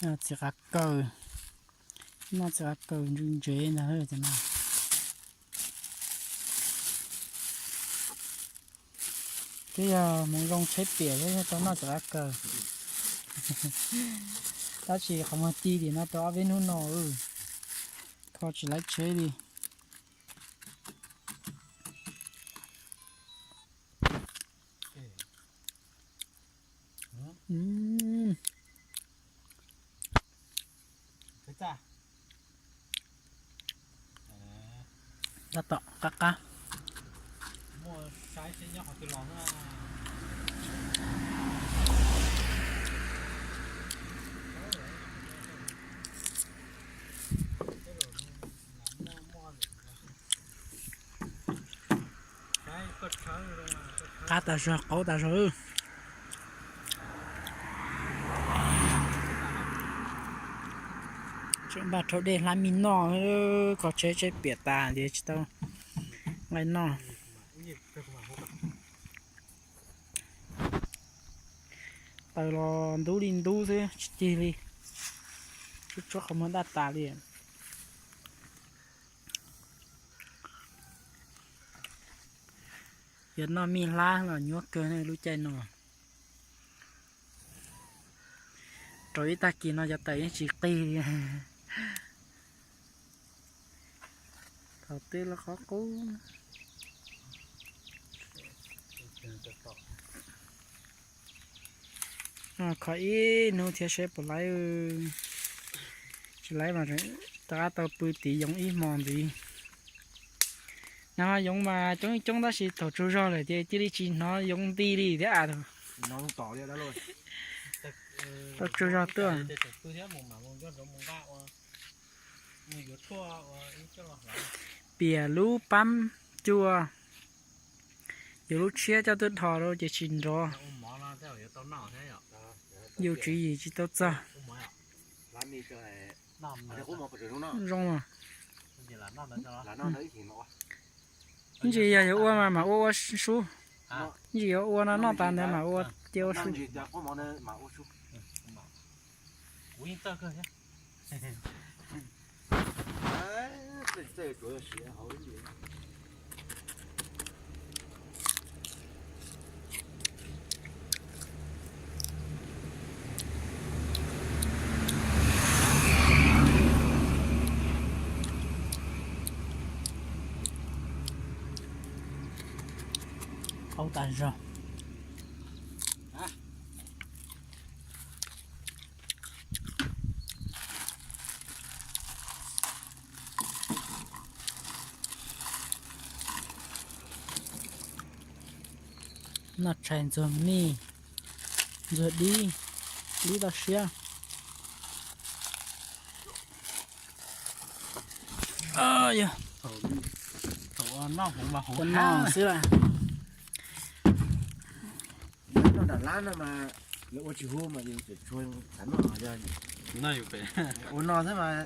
Txiv qav kaws, noj txiv qav kaws ntse ntsev ntag cov no. Twb yog hmoov zoo tsheb piam thiab yog tau noj txiv qav kaws. Tab sis qhov muag ci tim no tau ob peb hnub no, kho tsis laib tsheb li. Tab tom qab qab. Qab tas zog, qaub tas zog. Tseem npaj rhaub dej hlab mis noj, kho tsheb tsheb piam tas ces tsis tau nqaij noj. Taws los ntub li ntub xwb tsis cig li, tsuab tsuab qhov muag daj tas li. Yog noj mij hlab los nyuaj kawg ne lub caij no. Rau ib tag kis no cov taws yeej tsis qig li. Thaum twg los qhov qub. Kho ib hnub thiab seb puas laib. Tsis laib mas rov qab tau pw tiv yoov ib hmo ntxiv. Nag hmo yoov mas coob coob tab sis thaum tsaug zog lawm ces cia li tsis hnov yoov nti li thiab as. Tau tsaug zog tuaj. Piam lub pab cua, yuav lub tshiab coj tuaj dhos rau ces tsis nrov. Yus tswv yim tsis tau txog. Zoo mas. Ntsis yog yuav ua mas mam ua ua sub. Ntsis yuav ua no noj tas ntawd mam ua cia ua sub. Qaub tas zog. Noj tshais ntxuag mij, ntxuag dib, dib toj siab. Yog thaum noj hmoov mas hmoov noj xwb las. Noj nram lab no mas yus ua tsis huv mas yus tseem tshuav tav noj yog ua no xwb mas.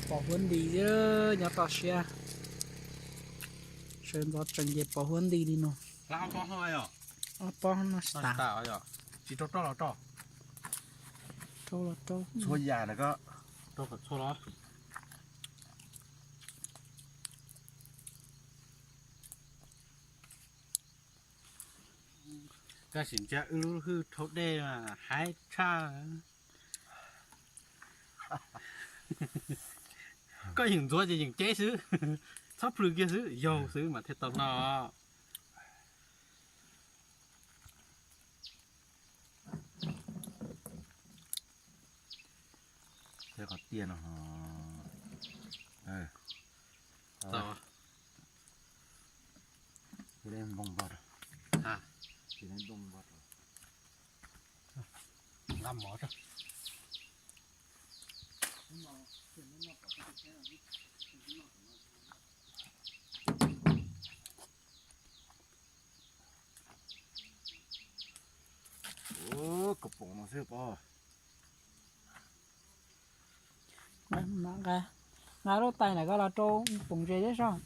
Pos huab nti xwb, nyob toj siab. Sawv ntxov tsees ces pos huab nti li no. Ob pob no tsis tas. Tsis rau roj los rau. Rau los rau. Txhua yam na ko. Rau kom txhua los. Koj sim ntsia wb lub hwj rhaub dej mas haib tshaj. Koj yeem ntxuav ces yeem ceb xwb, txhob plhws kiag xwb, yaug xwb mas thiaj tau noj. Qhov tiaj no, npoo npog, npoo npog. Nqa mov rau. Ua, koj pom no xwb pom. Nqa lub tais ntawm ko los rau poom zes thiab soj.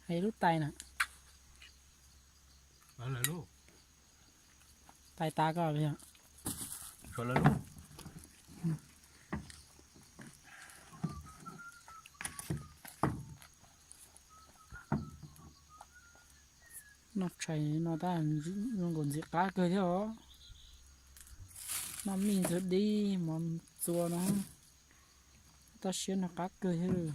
Hais lub tais na. Lawv lawv lub. Tais tas koj li. Lawv lub. Noj tshais no tab zoo nkaus ntxim qab kawg thiab os. Noj mij ntxuag dib mov txua no, tab siab noj qab kawg thiab.